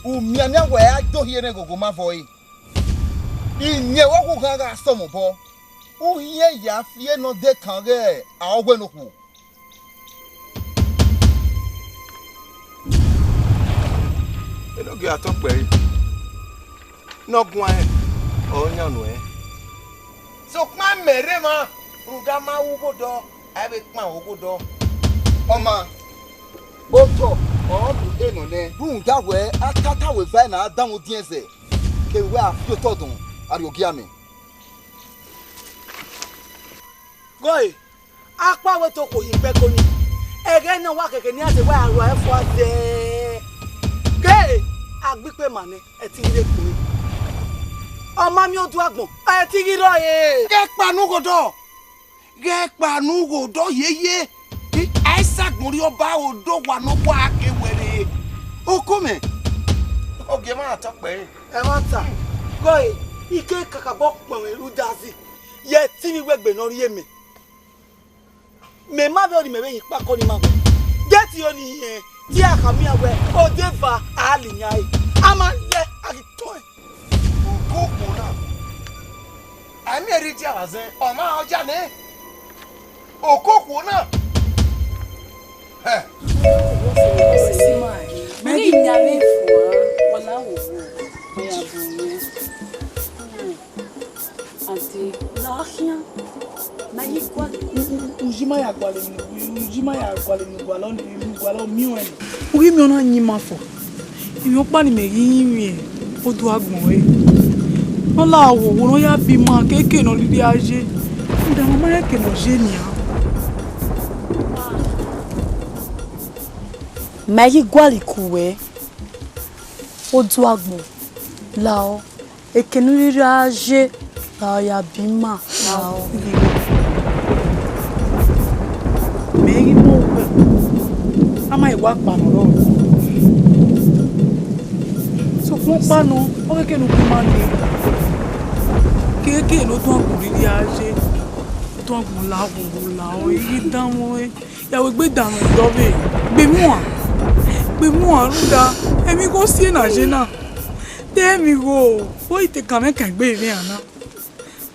u mianmian wẹ a do hiere ghogho ma vọ ẹre. Iyẹn vbe ọghe u ghan gha sẹ ọmọ obọ, u hiẹn ya fi ene ọ de kan ghe a ọghe ne okhuo. Enogie atọkpẹ ẹre, ne ọ guan rẹn, ọ yan nuẹn. Sokpan mẹ rre emwa, rhunmwuda ma ru ughodọ, a i vbe kpan ughodọ. Ọ ma, otọ ọre ọ do enọ nẹ. Rhunmwuda wẹ, a tata wẹ eva na a danmwẹ odiẹn zẹ, kevbe wẹ a fi otọ dọn, a rrie ogiamẹ. Gọe, akpawẹ to khuo yi kpẹko ni, ẹghẹ ne ọ wa khẹke ne iran te wa aro ẹfua zẹ. Ke, a gbe ikpe ma nẹ, ẹ te ghi rre kpore. Ọ ma miẹn oduagbọn, ẹ te ghi rrọọ re. Ghẹ kpa ne ughodọ. Ghẹ kpa ne ughodọ yeye, a i sa agbọn rhie ọba odọ wa ne ọ wa ke wẹ rre. Oko mẹ, ogie mwa tọ kpẹre. Ẹmwata, gọe, I ke kakabọ kpọnmwẹ rre udazi, ye ẹtin vbe iwegbe ne ọ rhie mẹ. Mẹ ma vbe ọnii, mẹ vbe yin kpakọ ni ma wẹ. Gẹti ọnii hẹn, te a khama iran wẹ, odeva a la iyan re, a ma lẹ, a ghi tọn ẹn. Okokhuo na, a i miẹn rre idia vbe azẹn, ọ ma rẹn ọja nẹ. Okokhuo na. Hẹ. Mẹ ghi yan vbe fua, wọ na wo wo, ọ ya bu mwẹ. Ade, la khian. Ma yi gualọ. U, u, u, uyi ma ya gualọ emwi, uyi ma ya gualọ emwi gualọ ni, emwi gualọ miẹn ọnrẹn. U ghi miẹn ọna yin ima fo. Emwi ọkpa ni mẹ ghi rinmwian oduagbọn ẹre. Ne ọ la wo wo ne ọ ya bi ima keke ne ọ rhirhi a ye. Rhunmwuda ma ma rẹn eke ne ọ ye nian. Ma ghi gualọ iku wẹ, oduagbọn, lao. Eke ne u rhirhi a ye, ra ya bi ima, ra ọ. Mẹ i ghi mu owẹ, a ma i wa kpa nọ rrọọ. Sokpan Ọkpa nọ, ọ khẹke ne u gu ima nii. Keke ne oduagbọn rhirhi a ye, oduagbọn la, oduagbọn la, ọ i ghi danmwẹ ọnrẹn, ya wẹ egbe danmwẹ dọvbe. Gbe muan, gbe muan rhunmwuda emwi igho si na ye na. Te emwi igho, ọ i te kan mwẹ kan egbe emwi a na.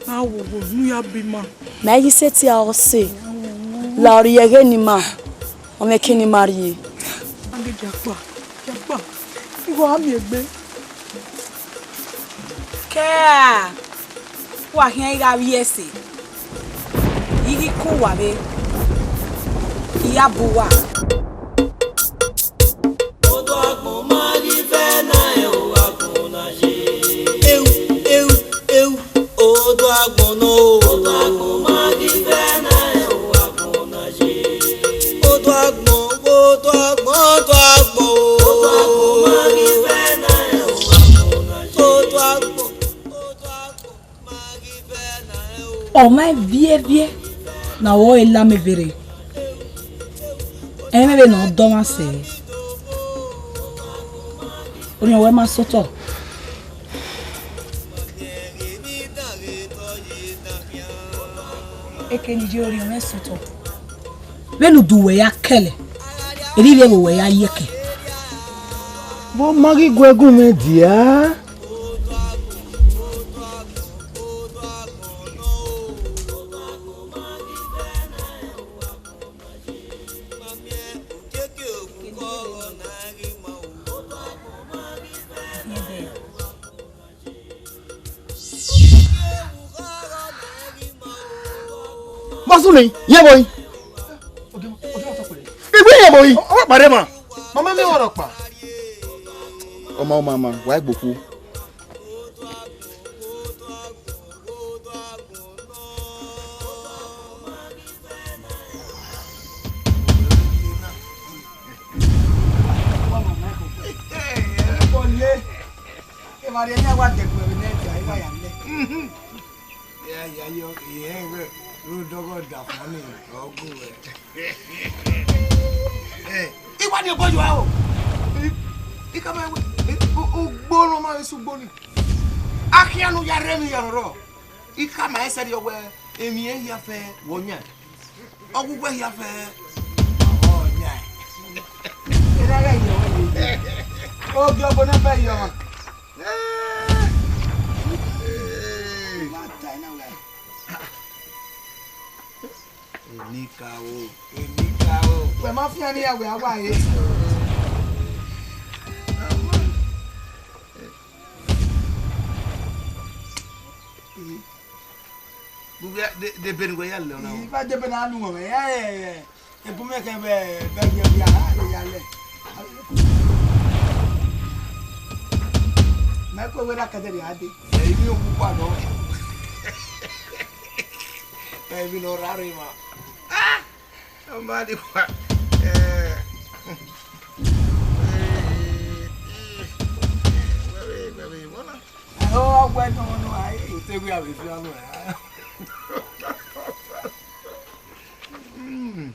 A wo wo ne u ya bu ima. Mẹ i ghi sẹtin a ọse, la ọ rhie ẹghẹ ne ima, ọ mwẹ ẹki ne ima rhie. A ghi dia kpa, dia kpa, igho a miẹn egbe. Kẹ a, wa khian gha vbiẹ ẹse, I ghi ku uwa vbe, I ya bu uwa. Oduagbọn ma ghi vẹ na ẹ o, agbọn na ye. Eu, eu, eu, oduagbọn nọ o. Oduagbọn ma ghi vẹ na ẹ o, agbọn na ye. Oduagbọn, oduagbọn, oduagbọn o. Oduagbọn ma ghi vẹ na ẹ o, agbọn na ye. Oduagbọn, oduagbọn. Ọ ma viẹviẹ ne a ru ẹre la amẹ vberriọ. Ẹmwẹ vbene ọ dọ ọmwa sẹ, orhiọn ruẹ ma sẹ otọ. Eke ne I ye orhiọn mwẹ sẹ otọ. Vbene udu ruẹ ya kẹlẹ, erha ivbi ẹvbo ruẹ ya yẹkẹ. Vbe ọ ma ghi gu ẹgun mwẹ dia? Masumi, yẹn vbọ yi. Igbe yẹn vbọ yi. Ọ kpare ma. Mama mi ọrọ kpa. Ọma, ọma, ọma, wa gbe okhuo. Evba rhie ne a wa dẹgbẹ vbe ne ẹdia, I wa ya lẹ. Ya, ya, yo, irẹn wẹ, ru dọghe ọdafọn ni, ọ gu wẹ. Eh, I wa ni obọ yọ o. I, I ka ma wẹ, eh, u-, ugbo ne ọ ma vbe sẹ ugbo ni. A khian ne u ya rre emwi hia ne ọ rrọọ. I khama ẹn sẹrriọ wẹ, emwi ehia fẹ wẹ ọ yan. Ọghughẹ hia fẹ, ọ yan. Erha ghẹ ye ọmwa ye. Ogie ọbo ne ọ bẹ ye ọmwa. Enikaro, enikaro. Wẹ ma fian ne iran wẹ a wa re. Gu wẹ de, de ebe ne wẹ ya lẹ ọna. I ba de ebe ne a lu mwẹ, ẹ, ẹ, ẹ, ebu mwẹ kẹ vbe, vbe, vbe, vbe, a, ya lẹ. Mẹ ko wẹ na kẹdẹ rhie a dee. Ẹ, ivbi okpukpa nọ. Ẹ, ivbi ne ọ rra rre emwa. Ah! Somebody wa. Eh. Where we, where we, what? Oh, where no, no, I. You take we have a few, no, eh? Mm. Mm.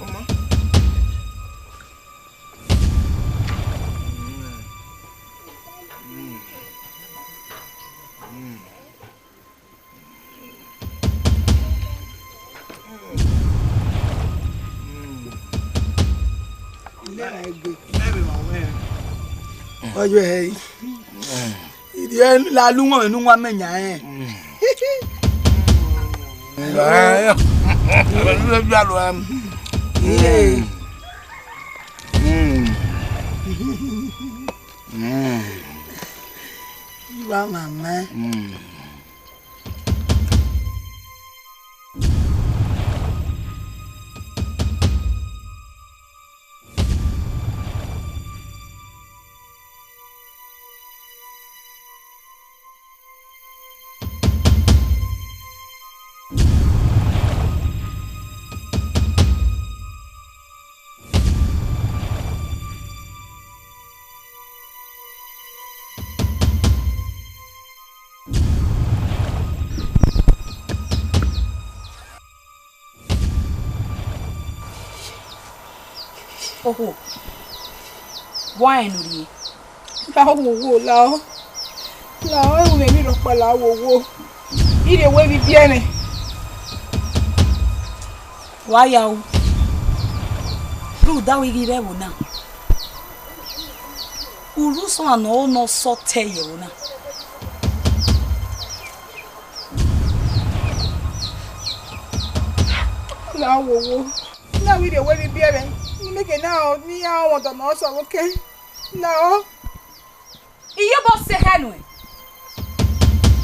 Ọma. Mm. Mm. Ọyọ ẹre. Iriẹ la lu wọn enu wọn mẹ yan rẹn. Iye. Iwa mama. Okhuo, wa rẹn ne u rrie. La wowo, la ọ. La ọ, ẹmwẹ emwi rhọkpa, la wowo. I rhie wẹ vbe ibiẹmwẹ. Wa ya ru, rhunmwuda wẹ I ghi rre ẹvbo na. U rre usọna ne ọ ho ne ọ sẹ ọtẹn ye ẹvbo na. La wowo. Na wẹ I rhie wẹ vbe ibiẹmwẹ, ne imẹ ke na, ne iran rọnmwẹ ọdọ ne ọ sẹ ọvbokẹn. La ọ. Iyobọ sẹ ekhẹ nuẹn.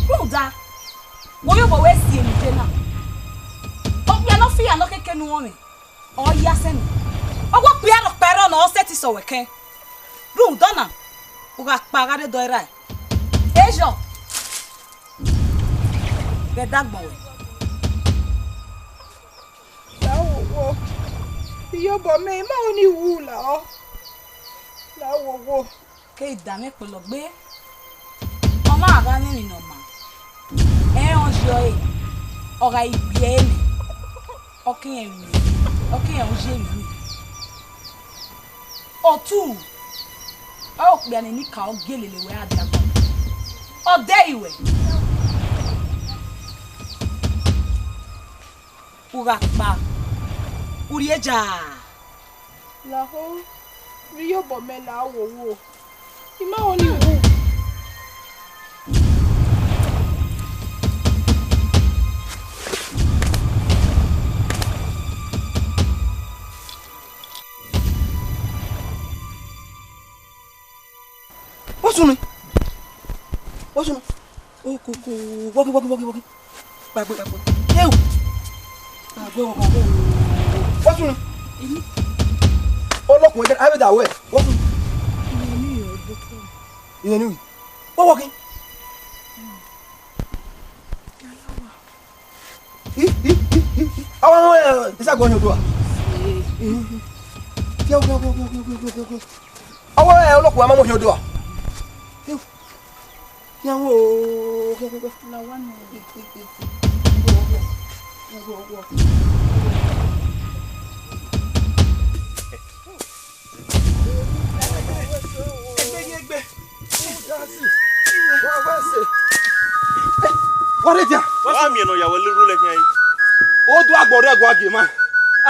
Rhunmwuda, wẹ Iyobọ wẹ si emwi ye na. Okpia ne ọ fi iran ne ọ keke ne uwọnmwẹ, ọ ya sẹ nẹ. Ọ wẹ okpia rhọkpa ẹre ọna ọ sẹtin sẹ wẹ kẹn. Rhunmwuda ọna, u gha kpa gha rre dọ rae. Ezọ, vbe ẹdagbọn ruẹ. La wowo, Iyobọ mẹ, I ma ho ne I wu la ọ. La wowo. Ke da mwẹ kpọlọ gbe, ọ ma gha mwẹ emwi ne ọ ma. Ẹnrẹn ọ yi ọre, ọ gha ghi gbe ẹre nẹ, ọ ke rẹn emwi, ọ ke rẹn uyi emwi. Ọtu, ọ okpia ne eni ka ọ gie lele wẹ gha dia agbọn. Ọ dẹre wẹ. U gha kpa, u rhie ja. Lahọ, rhie obọ mẹ la wowo. I ma ho ne I wu. What's your name? What's your name? Oh, go, go. Walking, walking, walking, walking. Gbagbe, gbagbe. Hey! Gbagbe, gbagbe. What's your name? Olókùn ẹgbẹ́, ayé dà wẹ̀. What's your name? Ìyẹn ni. What walking? Hi, hi, hi, hi, hi. Awa, awa, awa, awa. Isa gbọ hin odua. Ọwọ ẹ olókùn a ma mu hin odua. Yan wo. Egbe ye egbe. Wa rre dia. Wa miẹn ne ọ ya wẹ lurhu lẹ khian yi. Oduagbọn rre ẹguagie ma.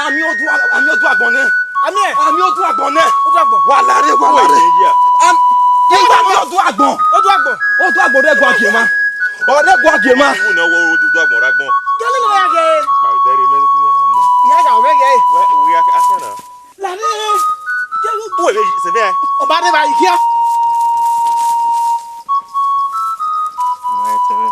Ami odu, ami oduagbọn nẹ. Ami ẹ? Ami oduagbọn nẹ. Oduagbọn. Wa lare, wa lare. Am, igba mi oduagbọn. Oduagbọn. Oduagbọn rre ẹguagie ma. Ọ rre ẹguagie ma. Iwu ne ọ wọ oduagbọn rre agbọn. Gẹlẹ ne ọ ya ghe. Pa idẹrẹ mẹ. Iya ya wẹ ghe. Wẹ, wẹ ya, a sẹ na. Lare, kẹghe uwẹ vbe sẹ vbe. Ọ ma rre evba yi khian. Ma tẹmwẹ.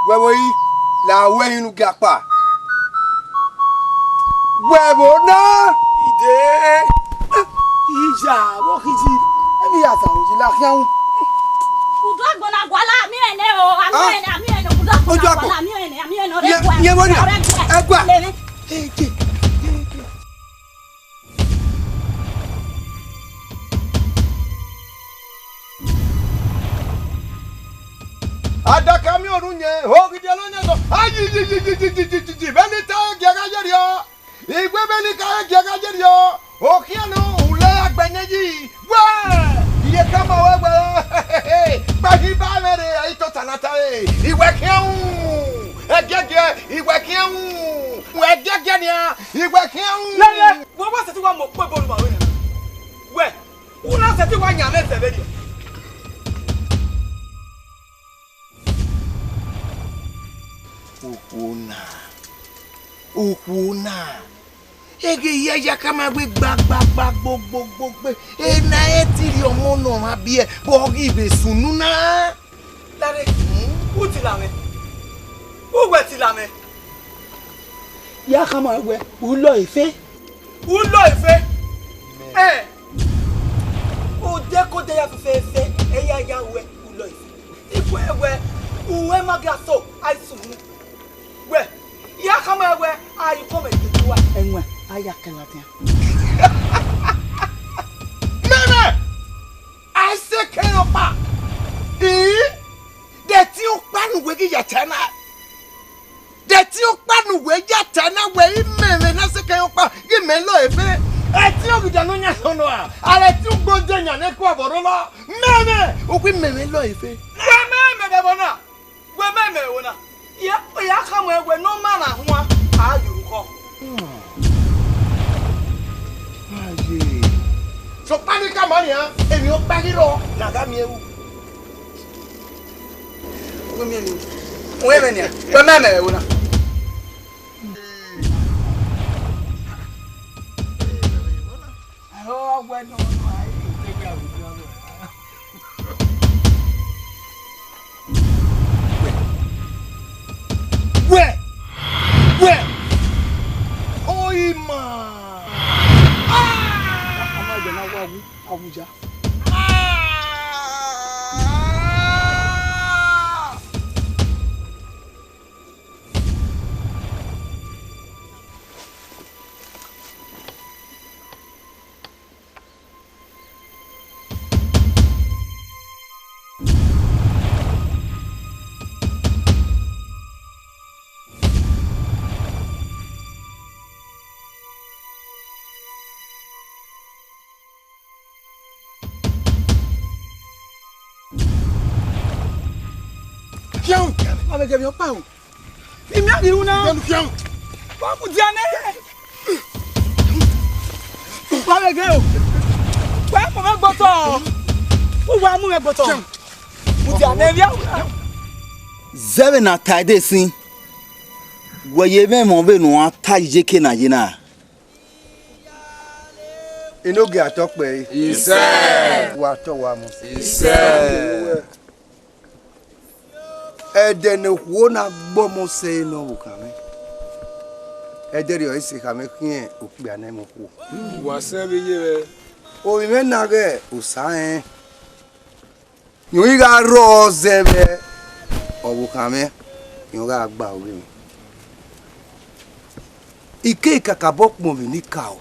Wẹ vbe ori la wẹ hin ne u gia kpa. Wẹ vbe na? Ide. Iya, vbe ọ khin yi? Emwi ya zẹ aro yi la khian ru. Udu agbọn na gualọ, a miẹn nẹ o, a miẹn nẹ, a miẹn nẹ, udu agbọn na gualọ, a miẹn nẹ, a miẹn nẹ, ọ rẹ guẹ, ọ rẹ guẹ. Ẹgua. Lele. Eke, eke. Adaka miẹn orhu yẹn, ogidi ẹnọ yẹn sọ. Ayi, yi, yi, yi, vbene I ta giẹ gha yerriọ. Iwẹ vbene I ka giẹ gha yerriọ. Okhian nọ, u lẹ ya gbẹnnẹ yi. Wẹ, iye ka ma wẹ wẹ. Gba hin ba mwẹ rre, ẹ i tota na ta re. Iwẹ khian ru. Ẹgiẹgiẹ, iwẹ khian ru. Ẹgiẹgiẹ nian, iwẹ khian ru. Lele, wẹ wa sẹtin wa mu okpebo ru ma wẹ na. Wẹ, u na sẹtin wa yan mwẹ zẹ vberriọ. Okhuo na, okhuo na, eghe ya ya ka ma wẹ gba gba gba gbo gbo gbo gbe, ena ẹ ti rhie ọmọ ne ọmwa biẹ, vbe ọ ghi vbe sunu na. Lare, u tila mwẹ, uwẹ tila mwẹ. Ya khama wẹ, u lọ efe. U lọ efe. Ẹ, odẹ kodẹ ya fẹfẹfẹ, ẹ ya ya wẹ, u lọ efe. Ikhuẹ wẹ, uwẹ ma gha so, a i sunu. Wẹ, ya khama wẹ, a i kọ mwẹ tete uwa. Ẹwẹn, a ya kẹ ladian. Mẹmẹ! A i sẹ kẹ rẹn ọkpa Uda ne ọ yan sẹ ọnọ ra? A rẹ te ugbo de yan ne ẹko ọvbọrọ na. Mẹmẹ, okhui mẹmẹ lọ efe. Wẹ mẹmẹ vbe ẹvbo na. Wẹ mẹmẹ ẹvbo na. Ya, ya khama wẹ ne ọ ma na huan, a ye orukhọ. Aye. Sokpan ne I khama nian, emwi ọkpa ghi rrọọ ne a gha miẹn ru. Wẹ miẹn ni, wẹ mẹ nian, wẹ mẹmẹ ẹvbo na. Wẹ, wẹ, oyi ma. Ah! A ma jẹ na wa wu, a wu ja. Ah! Khian, avbe ẹghẹ emwi ọkpa o. Imẹ a ghi ru na. Khian, khian. Wa mudia nẹ. Wa vbe ghe o. Wa mu mwẹ gbe otọ. Uwa mu mwẹ gbe otọ. Mudia nẹ via. Zẹ vbene a ta ẹdẹ sin, wẹ ye mwẹ emọ vbene uan ta iyeke na ye na. Enogie a tọ kpẹre. Isẹ. Wa tọ wa mu. Isẹ. Ẹdẹ ne okhuo na gbe ọmọ sẹ ẹre ne ọvbokhan mwẹ, ẹdẹrriọ ọre sẹ ekhọe mwẹ khian okpia ne ẹmwẹ okhuo. Wa sẹ vbe ye mwẹ. Ovbi mwẹ na ghe Osa rẹn, rẹn ọre I gha rrọọ zẹ vbe ọvbokhan mwẹ, rẹn ọ gha gba oghe mwẹ. I keghi kakabọ kpọnmwẹ ne I ka o,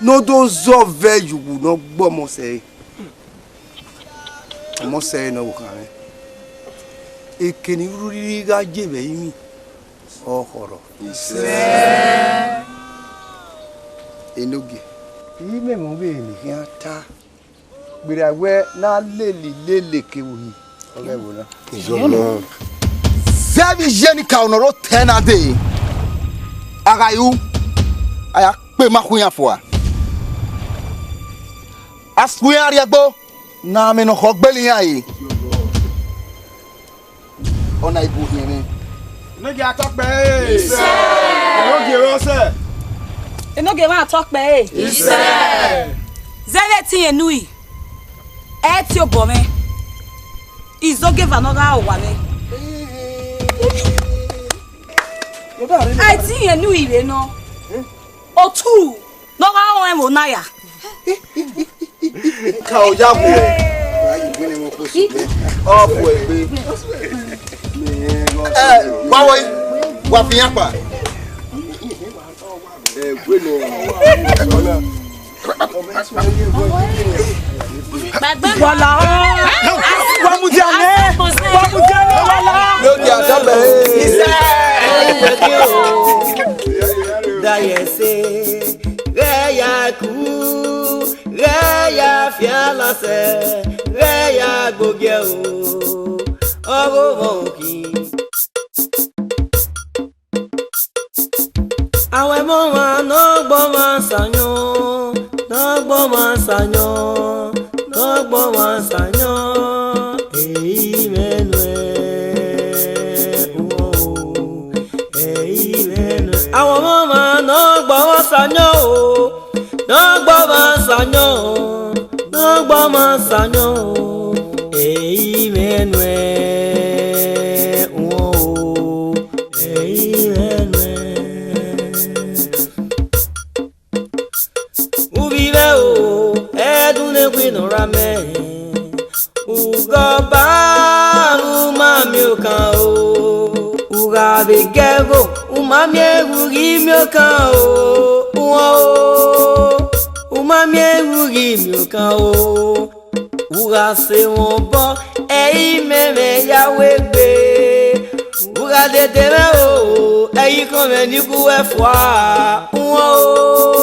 ne ọ do zọ vẹ ye uwu ne ọ gbe ọmọ sẹ ẹre. Ọmọ sẹ ẹre ne ọvbokhan mwẹ. Eke ne I rhirhi gha ye vbe ẹrinmwi, ọ khọrhọ. Isẹ. Enogie, I mwẹ emọ vbe ne I khian ta. Gberra wẹ ne a lele lele kevbe uhi, ọ ghẹ ẹvbo na. Zẹ vbe iye ne I ka unu ọre otẹ na dee, a gha ru, a ya kpe ma khu iran fua. A su iran rrie ẹgbo ne amẹ ne ọ khọ gbele iran re. Ọna ibu ohiẹn mwẹ. Enogie a tọ kpẹre. Isẹ. Enogie vbe ọsẹ. Enogie mwa tọ kpẹre. Isẹ. Zẹ vbe ẹtin enu ri, ẹ tie obọ mwẹ. Izogieva ne ọ gha re owa mwẹ. Ẹtin enu ri vbe nọ. Otu ne ọ gha rẹn vbe ona ya. Ka oya vbe. Ọ bu egbe. Ẹ, wa wẹ, wa fi yan kpa. Ẹ, gbe nọ. Wala. Wa mudia nẹ. Wa mudia nẹ, wala. Ló di àdọ́bẹ̀. Dayẹse, ghẹ ya ku, ghẹ ya fian lọsẹ, ghẹ ya gbogiẹ o, ọghovbọ khin. Awẹ mọ ọmwa ne ọ gbe ọmwa sayọn, ne ọ gbe ọmwa sayọn, ne ọ gbe ọmwa sayọn, ehe mwẹ nuẹn, uọ o, ehe mwẹ nuẹn. Awẹ mọ ọmwa ne ọ gbe ọmwa sayọn o, ne ọ gbe ọmwa sayọn, ne ọ gbe ọmwa sayọn o, ehe mwẹ nuẹn, uọ o. Ehe mwẹ nuẹn. Uvbi vbe o, ẹdun ne wino ra mẹ. Ugọba, u ma miẹn okan o. U gha vbe gẹ ẹvbo, u ma miẹn ughi miẹn okan o. Uọ o, u ma miẹn ughi miẹn okan o. U gha sẹ mwẹ obọ, ẹ i mẹ mwẹ ya wegbe. U gha dede mwẹ o, ẹ i khọn mwẹ ni gu wẹ fua. Uọ o,